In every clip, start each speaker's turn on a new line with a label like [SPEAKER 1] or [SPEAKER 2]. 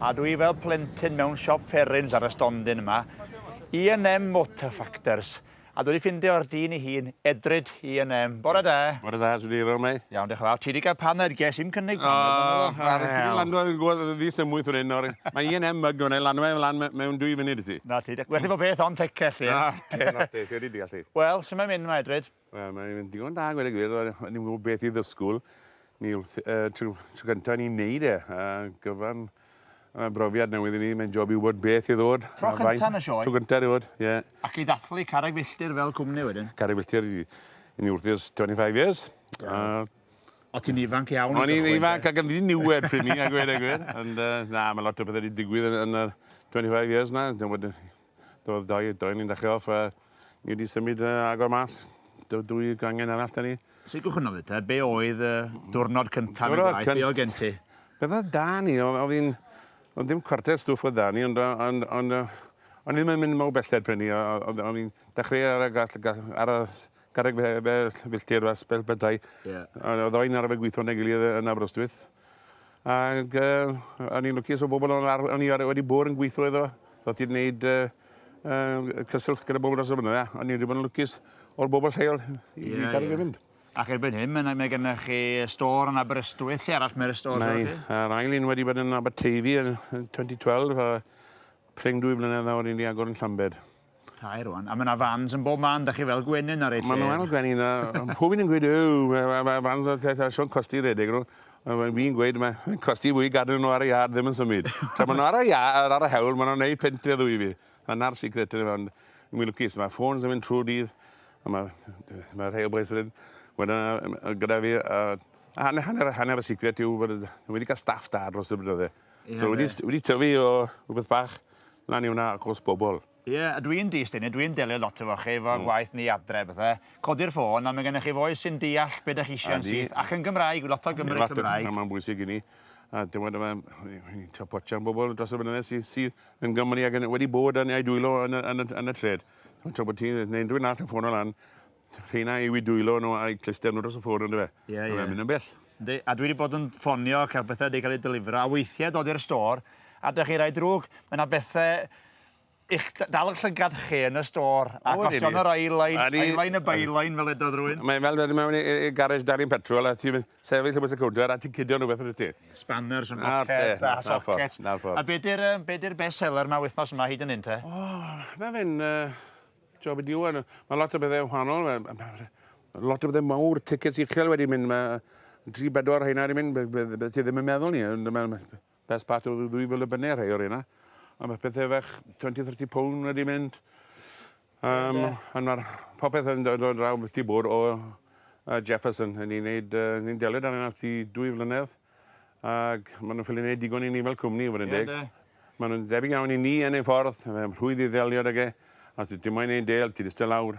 [SPEAKER 1] A dwi fel plentyn mewn siop fferins ar y stondin yma, E&M Motor Factors. A dwi wedi ffindio'r dyn ei hun, Edryd E&M. Bore da.
[SPEAKER 2] Bore da, sut ydych chi?
[SPEAKER 1] Iawn, diolch yn fawr. Ti wedi cael paned, ges i'm cynnig
[SPEAKER 2] paned. O, ti wedi lando yn gwybod ddys y mwyth fan hyn. Mae E&M mug fan hyn, lanw e lan mewn dwy funud i ti.
[SPEAKER 1] Na ti, well i fod beth ond tecell,
[SPEAKER 2] ie. Na te, na te, ti wedi deall i.
[SPEAKER 1] Wel, sut mae'n mynd yma, Edryd?
[SPEAKER 2] Wel, mae'n mynd digon da, gweud y gwir. O'n i'n gwybod beth i ddysgwyl. Ni wrth, tro, tro gyntaf ni'n neud e. A gyfan brofiad newydd i ni, mae'n job i wybod beth i ddod.
[SPEAKER 1] Tro cyntaf yn y sioe?
[SPEAKER 2] Tro gyntaf i ddod, ie. Yeah.
[SPEAKER 1] Ac i ddathlu carreg filltir fel cwmni wedyn?
[SPEAKER 2] Carreg filltir, i ni wrth ers 25 years.
[SPEAKER 1] Yeah. O ti'n ifanc iawn.
[SPEAKER 2] O'n i'n ifanc ac yn ddiniwed pryd ni, a gweud y gwir. Ond na, mae lot o bethau wedi digwydd yn, yn y 25 years na. Doedd doi, doi ni'n dechrau off, a ni wedi symud agor mas dwy gangen arall da ni.
[SPEAKER 1] Sut gychwynnodd e te? Be oedd y diwrnod cyntaf yn y gwaith? Be oedd gen ti?
[SPEAKER 2] Beth oedd da ni, oedd hi'n... Oedd dim cwarter stwff oedd da ni, ond ond, ond, o'n i ddim yn mynd mor belled pryd ni, o'n i'n dechrau ar y, ar y garreg filltir fel sbel petai. Yeah. Oedd oen ar y gweithio yn ei gilydd yn Aberystwyth. Ac uh, o'n i'n lwcus o bobl o'n i wedi bod yn gweithio iddo. Oedd ti'n gwneud uh, uh, cyswllt gyda bobl dros y blynydde. O'n i wedi bod yn lwcus o'r bobl lleol i yeah, cael yeah. fynd.
[SPEAKER 1] Ac erbyn hyn, mae, mae gennych chi stôr yn Aberystwyth, lle arall mae'r stôr?
[SPEAKER 2] Mae, yr ail un wedi bod yn Aberteifi yn 2012, a prin dwy flynedd nawr i ni agor yn Llambed.
[SPEAKER 1] Tair rwan. A mae yna fans yn bob man, da chi fel gwenyn ar ei
[SPEAKER 2] lle. Maen nhw fel gwenyn. A pob un yn gweud, ew, mae fans o'r peth, a Siôn Costi redeg nhw. Fi'n gweud, mae'n costi fwy gadw nhw ar y iard ddim yn symud. Tra maen nhw ar y iard, ar y hewl, maen nhw'n neud punt neu ddwy i fi. A 'na'r secret, ond fi'n lwcus, mae ffôns yn mynd trwy'r dydd, a mae, mae rhai o bois yn wedyn gyda fi, a hanner, hanner, hanner y secret yw bod wedi cael staff da dros y blynydde. Yeah, so wedi, wedi tyfu o rhywbeth bach lan i hwnna achos bobl.
[SPEAKER 1] Ie, a dwi'n dyst hynny, dwi'n delio lot efo chi, efo gwaith ni adre a pethe. Codi'r ffôn a ma' gennych chi fois sy'n deall be' 'dach chi isie yn syth, ac yn Gymraeg, lot o Gymry Cymraeg.
[SPEAKER 2] Mae'n bwysig i ni. A dim ond yma, ni'n potsian bobl dros y blynydde sydd sy yn Gymru ac yn, wedi bod yn ei dwylo yn, yn, yn, yn y tred. Tra bod ti'n, neu unrhyw un arall yn ffono lan, rheina yw i dwylo nhw a'i cluster nhw dros y ffôn yndyfe?
[SPEAKER 1] Ie, ie.
[SPEAKER 2] Mae'n mynd yn bell.
[SPEAKER 1] Yndi, a dwi wedi bod yn ffonio, cael pethau wedi cael eu delifro, a weithiau dod i'r stôr, a dych chi rai drwg, mae yna bethau i'ch dal eich llygad chi yn y stôr, ac os yn yr airline, airline y byline fel edodd rhywun.
[SPEAKER 2] Mae'n fel dod mewn i garej dalu'n petrol a ti'n sefyll o bwys y cownter a ti'n cydio rhywbeth yn y ti.
[SPEAKER 1] Spanners yn boced a sockets. A be di'r be di'r best seller ma wythnos yma hyd yn hyn te?
[SPEAKER 2] O, na fe'n job i diwan. Mae lot o bethau wahanol. Lot o bethau mawr, tickets uchel wedi mynd. Mae 3-4 rheina wedi mynd, beth ti ddim yn meddwl ni. Best part o ddwy fil o bunnau rhai o'r rheina. A mae pethau fach 20-30 pound wedi mynd. Um, yeah. Ond mae'r popeth yn dod o draw ti bod o Jefferson. Ni'n neud, ni'n delio dan yna ti dwy flynedd. Ac maen nhw'n ffili neud digon i ni fel cwmni, fod yn deg. Yeah, maen nhw'n debyg iawn i ni yn ein ffordd, rhwydd i ddelio ag e. A ti dim moyn ein del, ti distedd lawr.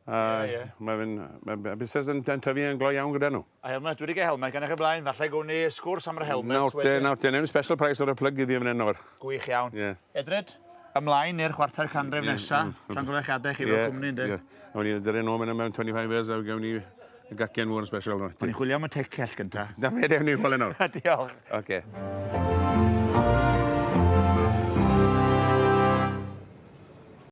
[SPEAKER 2] A
[SPEAKER 1] Ie, ie.
[SPEAKER 2] Mae fe'n... Mae busnes yn yn tyfu yn gloi iawn gyda nhw.
[SPEAKER 1] A helmet, dwi wedi cael helmet gan eich blaen, falle gown ni sgwrs am yr helmets
[SPEAKER 2] Nawr te, nawr te, newn ni special price ar y plug i fi fan hyn nawr.
[SPEAKER 1] Gwych iawn.
[SPEAKER 2] Ie.
[SPEAKER 1] Edryd, ymlaen i'r chwarter canrif nesa. Llongyfarchiadau chi fel cwmni, ynddi?
[SPEAKER 2] Ie. A wedi dyrru nôl mewn 25 years a gawn ni gacen mwy yn special.
[SPEAKER 1] O'n i'n chwilio am y tecell gynta.
[SPEAKER 2] Na fe, dewn ni chwilio nawr.
[SPEAKER 1] Diolch.
[SPEAKER 2] Oce.